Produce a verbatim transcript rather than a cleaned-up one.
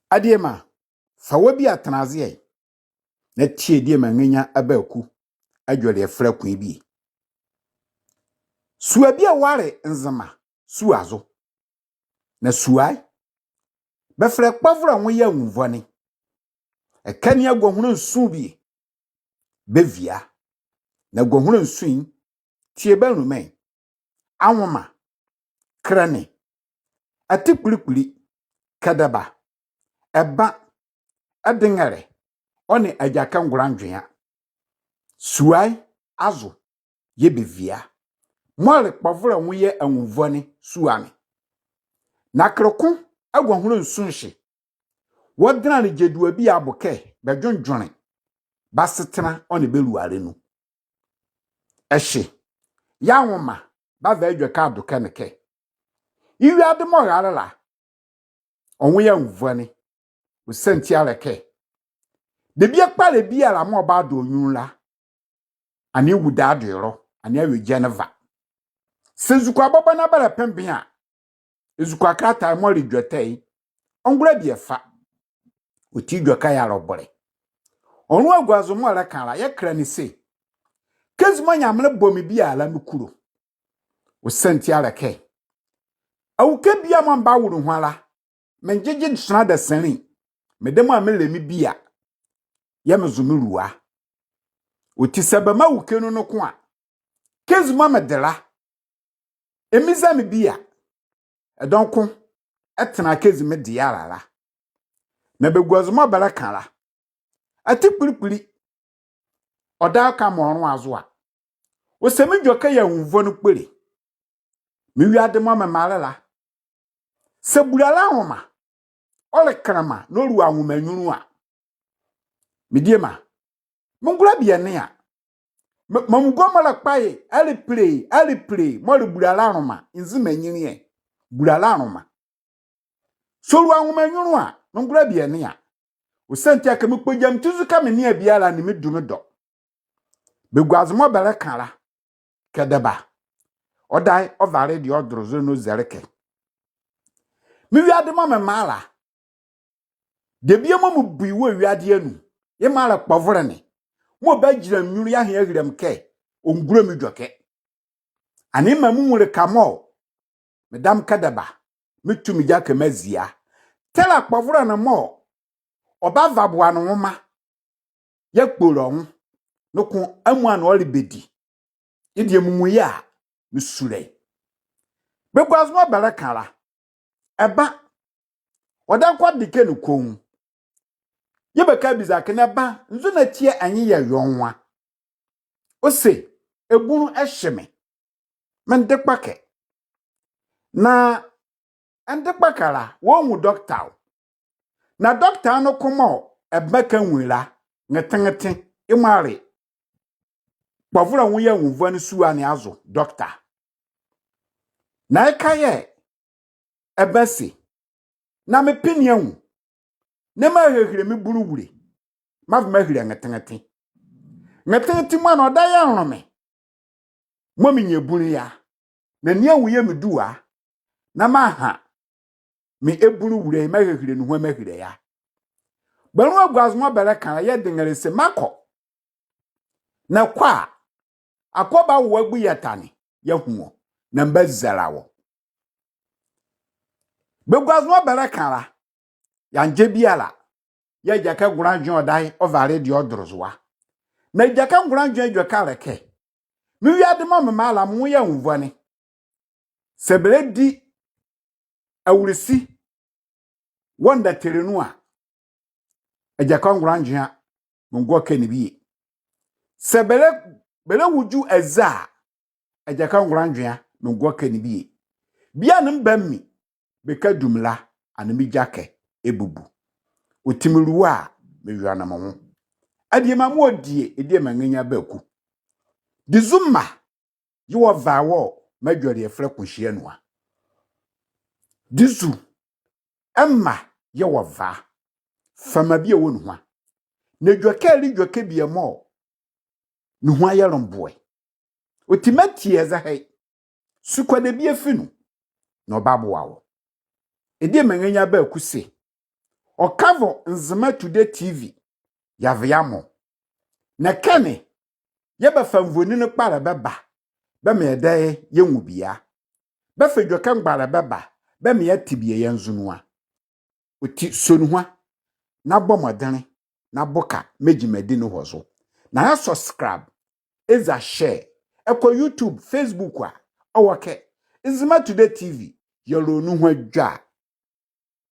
Adiema, fa wɔ bie a tɛnla aze ɛ, na tie Adiema Nwunye Abaku adwelie ɛfɛlɛ ko ye bie. Sua bie wale Nzema sua zo. Na sua ye, bɛfɛlɛ kpɔvolɛ nwo yɛ anwuvɔne. Ɛkɛ ne aguahunle nson bie, bɛvia. Na aguahunle nson ye, tie bɛ nlomae: Anwoma, Kɛlɛne, Atekpilikpili, Kɛdɛba, Ɛba, Ɛdeŋɛlɛ, ɔ nee Agyakɛ Ngolandwenla. Sua ye azo yɛɛ bɛvia, mɔɔ le kpɔvolɛ nwo yɛ anwuvɔne sua ne. Nakele ko aguahunle nson ɛhye, wɔdenle gyadua bie abo kɛ bɛdwondwonle bɛ asetɛnla ɔ nee bɛ luale nu. Ɛhye, yɛ anwoma bava edwɛkɛ ado kɛ ne kɛ, ewiade mɔɔ rale la, ɔ nwo yɛ anwuvɔne. Ɔsiane ti a le kɛ, debie kpalɛ biala mɔɔ bado ɔ nyunlu la, ɛnee ewu dade ɔlɔ, ɛnee awie gyɛne va. Saa ezukoa bɔbɔ na bɛlɛpembe a, ezukoa kɛlata ye mɔɔ le edwɛtɛ ye, ɔngola bie ɛfa. Ɔti edwɛkɛ ye alɔbɔlɛ. Ɔnloa aguazo mɔɔ ɛlɛka la, yɛkɛlɛ ne se, kɛ zi mɔɔ Nyamenle bɔ me biala mekulo. Ɔsiane ti a le kɛ, awukɛ biala mɔɔ mebawo nuhua la, mengyegye sonla dasanli, mede mɔɔ mele me bie a, yɛɛ mezo melua. Ɔti saa bɛmaa awukɛ nu noko a, kɛ zi mɔɔ mede la, ɛmiza me bie a, ɛdawɔ noko ɛtɛnla kɛ zi mede ye ala la. Na bɛ aguazo mɔɔ bɛlɛka la, Atekpilikpili, ɔdaye ɔka mɔɔ ɔnloa zo a, ɔse me edwɛkɛ ye anwuvɔne kpole. Me ewiade mɔɔ memaa le la, saa bulala anwoma, ɔle kɛnlɛma na ɔlua anwoma nyunlu a, me diema, mengola bie ɛnea. Maa me gua mɔɔ le kpalɛ ye, alepile, alepile, mɔɔ le bulala anwoma, Nzema nyinli ɛ, bulala anwoma. Saa ɔlua anwoma nyunlu a, mengola bie ɛnea. Ɔsiane ti a kɛ mekpogya me ti zo kɛ menea biala ne medu medɔ. Bɛ aguazo mɔɔ bɛlɛka la, Kɛdɛba, ɔdaye ɔvale deɛ ɔdolo zo na ɔzia le kɛ, me ewiade mɔɔ memaa la, debie mɔɔ mebu ye wɔ ewiade ye anu, yemaa le kpɔvolɛ ne mɔɔ bagyinla me nyunlu yeahye yeahile me kɛ ɔngulo me edwɛkɛ. Ɛnee maa menwu le ka mɔɔ medame Kɛdɛba, metu me gyakɛ meazia. Tɛla kpɔvolɛ ne mɔɔ ɔbava boa ne nwoma yeakpole ɔ nwo, noko amuala ne ɔlebɛdi. Ye deɛ menwu ye a, mesulo ye. Bɛ aguazo mɔɔ bɛlɛka la, Ɛba, ɔdaye ɔkɔ dekɛ ne koonwu. Yɛɛ bɛka biza kɛ, na Ɛba, nzɔne ati a ɛnye yɛ yɔɔ nwo a? Ɔse, ebunlu ɛhye me, mende kpɔkɛ. Na ɛnde kpɔkɛ la, wɔnwu dɔketa o. Na dɔketa noko mɔɔ Ɛba ka nwu ye la, Ngeteŋete, ye mɔɔ le kpɔvolɛ nwo yɛ anwuvɔne sua ne azo dɔketa. Na ɛhye ka yɛɛ Ɛba se, na me pene anwu, na meahile me bunlu wule, meava meahile Ngeteŋete. Ngeteŋete muala ɔdaye ɔnlo me mɔɔ menyia ebunlu ye a, na ne anwu yɛɛ medu a, na meaha me ebunlu wule ye, meahile nuhua meahile ye a. Bɛ nloa aguazo mɔɔ bɛlɛka la, yɛɛ Ɛdeŋɛlɛ se meakɔ. Na ɛkɔ a, akee ɔbawo wɔ agbuyie ɛtane yeahu wɔ, na mebazia wɔ. Bɛ aguazo mɔɔ bɛlɛka la, yeangye biala, yɛɛ Agyakɛ Ngolandwenla ɔdaye ɔvale deɛ ɔdolo zo a. Na Agyakɛ Ngolandwenla edwɛkɛ a le kɛ, me ewiade mɔɔ memaa la, me nwo yɛ anwuvɔne. Saa bɛlɛdi awulesi wɔ ndatɛle nu a, Agyakɛ Ngolandwenla, mengola kɛ ne bie. Saa bɛlɛ, bɛlɛwudwu aza a, Agyakɛ Ngolandwenla, mengola kɛ ne bie. Biala ne meba me bɛkadu me la, ɛnee me gyakɛ ɛbubu. Ɔti melua a, mewɛne me nwo. Adiema mɔɔ die, Adiema Nwunye Abaku. Dizu mma yɛɛ wɔva wɔ m'adwelie ɛfɛlɛ ko ɛhye anu a? Dizu mma yɛɛ wɔva? Fama bie wɔ nuhua. Na edwɛkɛ ye le edwɛkɛ bie mɔɔ nuhua yɛlɛmboɛ. Ɔti meatie ye zɛhae. Su kɔ debie afi nu, na ɔbaboa wɔ. Adiema Nwunye Abaku se, Ɔkavʋ Nzema Today T V, yɛva yɛamɔ. Na ɛkɛ ne, yɛbɛfa nvonini kpalɛ bɛba, bɛmaa yɛdayɛ yɛnwu bie a. Bɛfa edwɛkɛ mgbalɛ bɛba, bɛmaa yɛate bie yɛ nzo nu a. Ɔti sɔ nuhua, na bɔ mɔdenle, na boka me gyimadi ne ɛhɔ zo. Na yɛ subscribe, eza share, ɛkɔ YouTube, Facebook a, ɔwɔ ɛkɛ. Nzema Today T V, yɛlɛ ɔ nuhua dwa.